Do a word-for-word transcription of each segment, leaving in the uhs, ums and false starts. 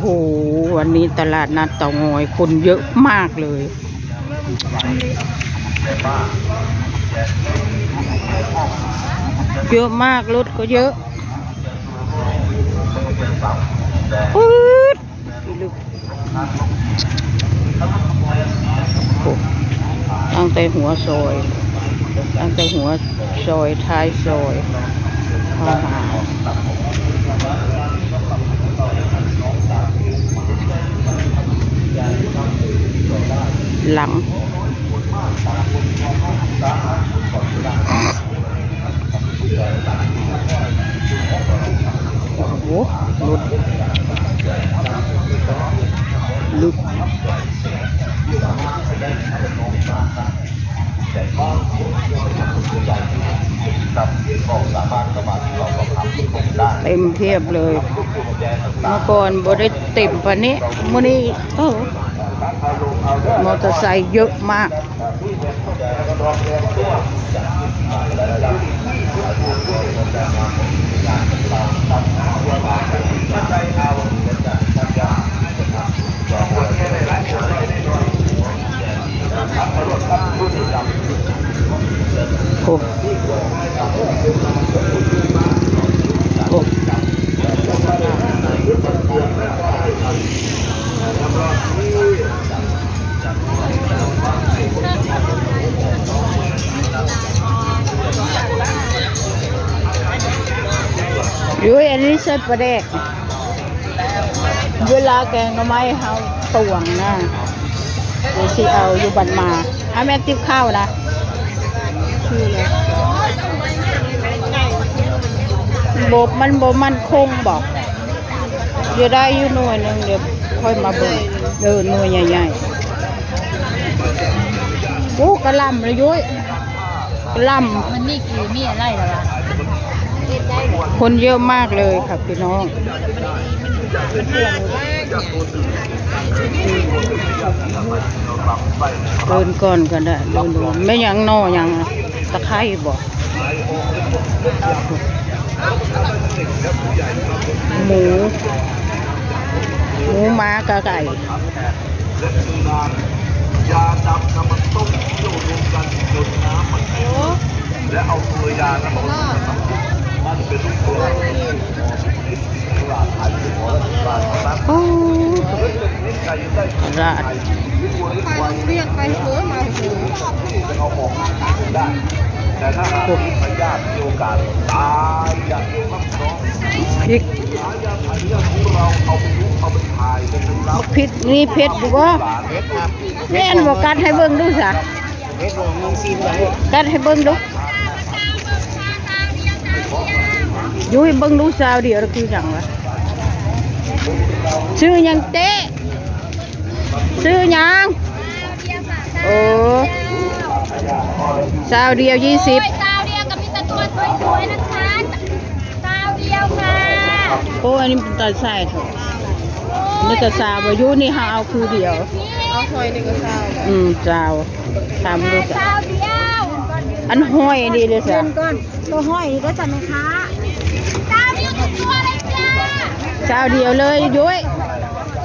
โอ้โห วันนี้ตลาดนัดเตางอยคนเยอะมากเลย เยอะมาก รถก็เยอะ ปื๊ด โอ้ ตั้งแต่หัวซอย ตั้งแต่หัวซอย ท้ายซอย เข้าหา หลัง โอ้โห รถ ลึก เต็มเพียบเลย เมื่อก่อนบ่ได้เต็มปานนี้ มื้อนี้ โอ้ มอเตอร์ไซค์เยอะมาก โอ้ โอ้ ยุ้ย อันนี้ใส่ปลาแดก เวลาแกงหน่อไม้เฮาตวงนะ เดี๋ยวสิเอาอยู่บัดมา เอาแม่ติ๊บข้าวนะ คืออะไร บบมันบ่มั่นคงบอก อยู่ได้อยู่หน่วยหนึ่ง เดี๋ยวค่อยมาเบิ่ง เออ หน่วยใหญ่ๆ โอ้ กะหล่ำเลยยุ้ย กะหล่ำ มันมีกี่มีอะไรเหรอวะ คนเยอะมากเลยค่ะพี่น้อง เดินก่อนก็ได้ เดินดู ไม่ยังหน่อยัง ตะไคร้บอก หมู หมูหมากะไก่ และคือนานยาดำนำมันต้มเคี่ยวรวมกันจนน้ำมันเดือดและเอาตัวยานั้นมาผสมกับน้ำซุปมันเป็นลูกตัว โอ้ ราด ไปโรงเรียนไปเถอะมาเถอะ จะเอาออกได้ แต่ถ้าหากมีพยาธิมีโอกาสตายอย่างเดียวครับน้อง พริก สายันอันเนี้ยของเราเอาไปยุบเอาไปถ่ายกันนะครับ พริกนี่เผ็ดอยู่บ่ เผ็ดครับ แม่นบ่ กัดให้เบิ่งดูซะ เผ็ดบ่ มึงซีมก่อน กัดให้เบิ่งดู ยุ้ย เบิ่งดู ซาวเดียวคือหยังวะ ชื่อหยังเจ๊ ชื่อหยัง โอ้ ซาวเดียว ยี่สิบ ซาวเดียวกับมีแต่ตัวสวยๆนะคะ ซาวเดียวค่ะ โอ้ อันนี้เป็นตาใส่เถอะ นี่ก็ซาวบ่ อยู่นี่หาเอาคือเดียว เอาหอยนี่ก็ซาว อืม ซาว ทำดูจ้ะ ซาวเดียว อันหอยนี่เลยจ้ะ เรียนก่อน ตัวหอยนี่ก็จะไหมคะ ซาวเดียวทุกตัวเลยจ้า ซาวเดียวเลยยุ้ย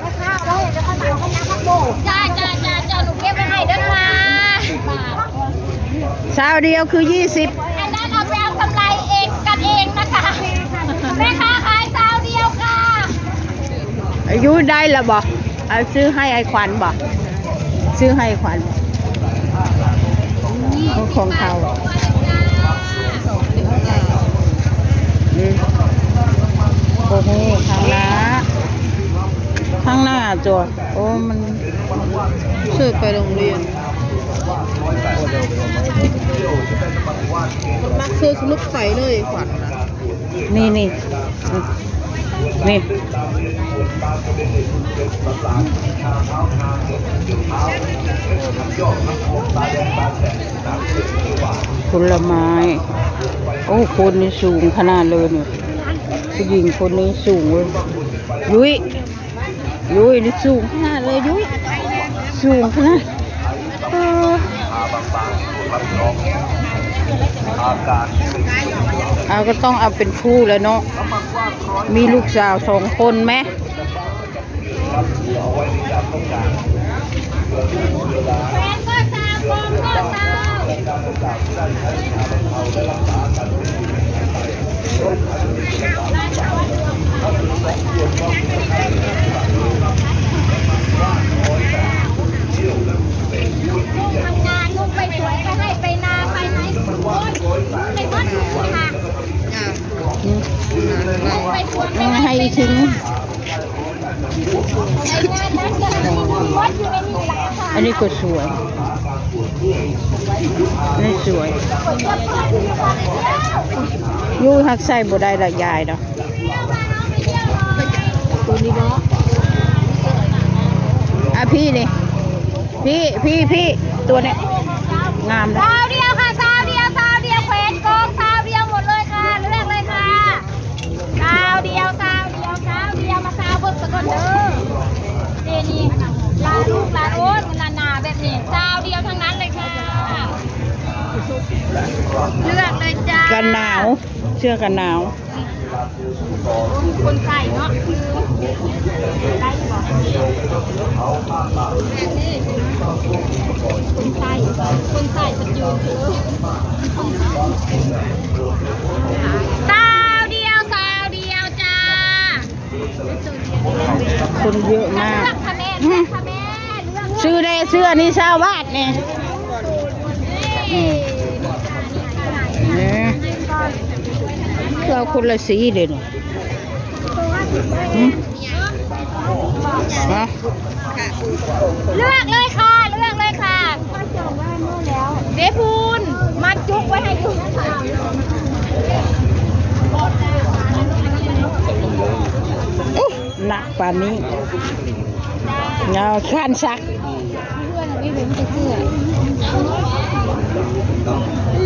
แม่ค้าเราเห็นแล้วเขาถามว่าน้ำผักโบก จ้า จ้า จ้า จ้า หนูเก็บไว้ให้เด้อค่ะ ซาวเดียวคือ ยี่สิบ อันนั้นเอาไปเอากำไรเองกันเองนะคะ แม่ค้าขายซาวเดียวค่ะ อายุได้ละบ่ เอาซื้อให้ไอ้ขวัญบ่ ซื้อให้ไอ้ขวัญ ของเขา อืม โอ้โห ข้างหน้า ข้างหน้าจ้ะ โอ้ มัน ซื้อไปโรงเรียน มักซื้อสนุกใส่เลยขวัญนะ นี่ นี่ นี่ ผลไม้ โอ้ คนนี่สูงขนาดเลยเนี่ย ผู้หญิงคนนี้สูงเลย ยุ้ย ยุ้ย นี่สูงขนาดเลย ยุ้ย สูงขนาด เออ เอาก็ต้องเอาเป็นคู่แล้วเนาะ มีลูกสาวสองคนไหม แฟนก็ซาว กองก็ซาว ลูกทำงาน ลูกไปสวน ก็ให้ไปนา ไปไหน โอ้ย ไปหมดทุกที่ค่ะ อืม ลูกไปสวน ไป อืม ให้ ให้ ไป อีกที นา นึง ไปงานนั้น แต่ละที่ มีวัดอยู่ในนี่หลายค่ะ อันนี้ก็สวย นี่สวย อยู่หักใส่บ่ได้ละยายเนาะ ตัวนี้เนาะ อ่ะพี่นี่ พี่ พี่ พี่ ตัวเนี้ย งามนะ ซาวเดียวค่ะ ซาวเดียว ซาวเดียว แขวนกอง ซาวเดียวหมดเลยค่ะ เลือกเลยค่ะ ซาวเดียว ซาวเดียว ซาวเดียว มาซาวเบิ่งซะก่อนเด้อ นี่ นี่ ลาลูกลาโอน หนาๆ แบบนี้ ซาวเดียวทั้งนั้นเลยค่ะ เลือกเลยจ้า กันหนาว เสื้อกันหนาว คนใส่เนาะ คือ ได้อยู่บ่ คนใส่ คนใส่สกิลคือ ซาวเดียว ซาวเดียวจ้า คนเยอะมาก เลือกค่ะแม่ เลือกค่ะแม่ เลือก ซื้อได้ เสื้อนี่ซาวบาทนี่ นี่ นี่ เราคนละสีเลยนี่ หืม ฮะ เลือกเลยค่ะ เลือกเลยค่ะ เดพูน มาจุกไว้ให้ดู อุ๊ย หนักปานนี้ เงาขั้นซัก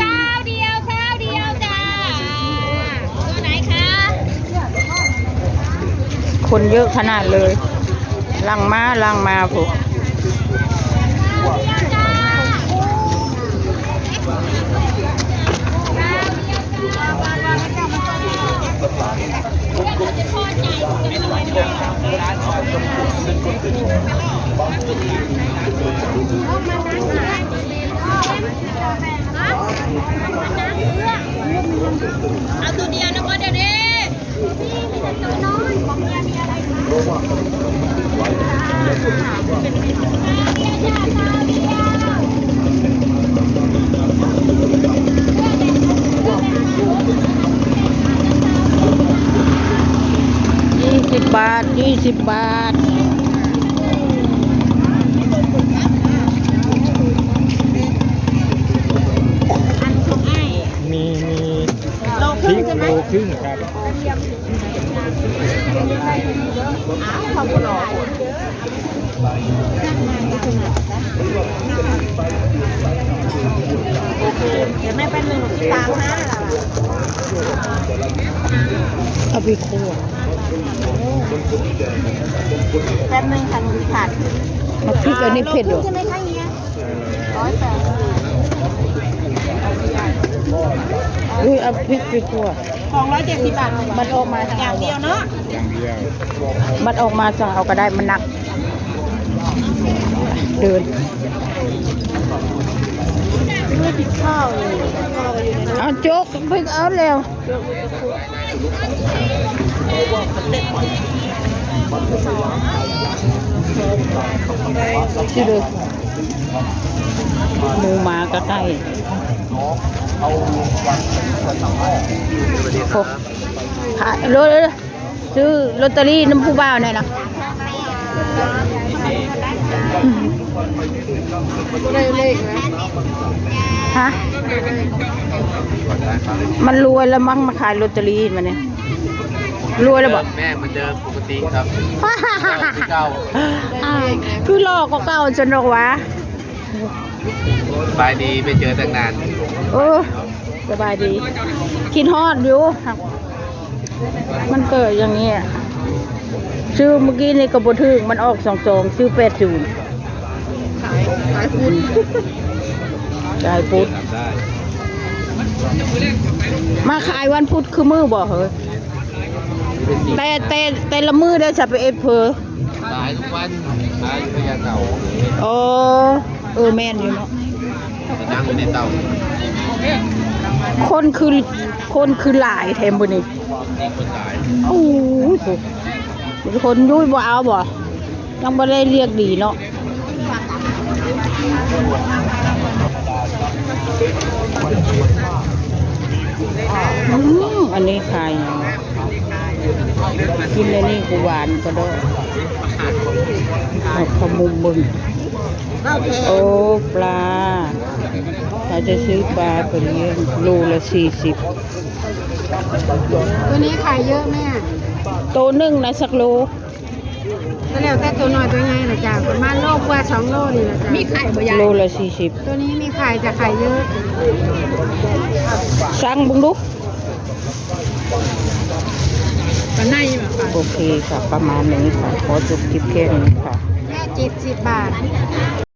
ซาวเดียว ซาวเดียวจ้า ตัวไหนคะ คนเยอะขนาดเลย หลังมา หลังมาพุ้น เอาตัวเดียวนะพ่อเดี๋ยวนี้ ยี่สิบบาท ยี่สิบบาท มี มี โลครึ่งใช่ไหม พริกโลครึ่งครับ อ้าว เขาก็รอ โอเค เดี๋ยวแม่แป๊บนึง หนูคิดตังค์นะ เอาไปคั่ว แป๊บนึงค่ะ หนูคิดตังค์ มาพริกอันนี้เผ็ดอยู่ ใช่ไหมคะเฮีย ร้อยแปดสิบ อุ้ย เอาพริกไปคั่ว สองร้อยเจ็ดสิบบาท มันออกมาทาง อย่างเดียวเนาะ อย่างเดียว มันออกมาสั่งเอาก็ได้ มันหนัก เดิน เอาโจ๊กไปเอาแล้ว ที่เดิม หมูหมากะไก่ โอ้ ขาย เร็วๆ ซื้อลอตเตอรี่นำผู้บ่าวแหน่นะ ได้เลขนะ ฮะ มันรวยแล้วมั้ง มาขายลอตเตอรี่มาเนี่ย รวยแล้วบ่ แม่เหมือนเดิมปกติครับ เก่า อ่า คือหล่อกว่าเก่าจนดอกวะ สบายดี ไม่เจอตั้งนาน เออ สบายดี คิดฮอดอยู่ มันเกิดอย่างนี้อะ ซื้อเมื่อกี้นี่ก็บ่ถูก มันออกสองสอง ซื้อแปดศูนย์ ขาย ขายพุธ ขายพุธ ได้ มาขายวันพุธคือมื้อบ่เหรอ แต่ แต่ แต่ละมื้อได้จะไปเอ็ดเพอ มา ขายทุกวัน ขายอยู่พญาเต่า อ๋อ เออ แม่นอยู่เนาะ นั่งอยู่ในเต่า คนคือ คนคือหลายแท้มื้อนี้ นี่คนขาย โอ้ย คนยุ้ยบ่เอาบ่ ยังบ่ได้เรียกดีเนาะ อืม อันนี้ขายหยัง กินอันนี้ก็หวานก็ได้ เอาขมุมเบิ่ง โอ้ ปลา เขาจะซื้อปลาไปเลี้ยง โลละสี่สิบ ตัวนี้ขายเยอะไหมอ่ะ โตหนึ่งนะสักโล ก็แล้วแต่ตัวน้อยตัวใหญ่นะจ๊ะ ประมาณโลกว่าสองโลนี่นะจ๊ะ มีไข่บ่ยาย โลละสี่สิบ ตัวนี้มีไข่จะขายเยอะ สั่งเบิ่งดู ปลาในมาค่ะ โอเคค่ะ ประมาณนี้ค่ะ ขอจบคลิปแค่นี้ค่ะ แม่เจ็ดสิบบาท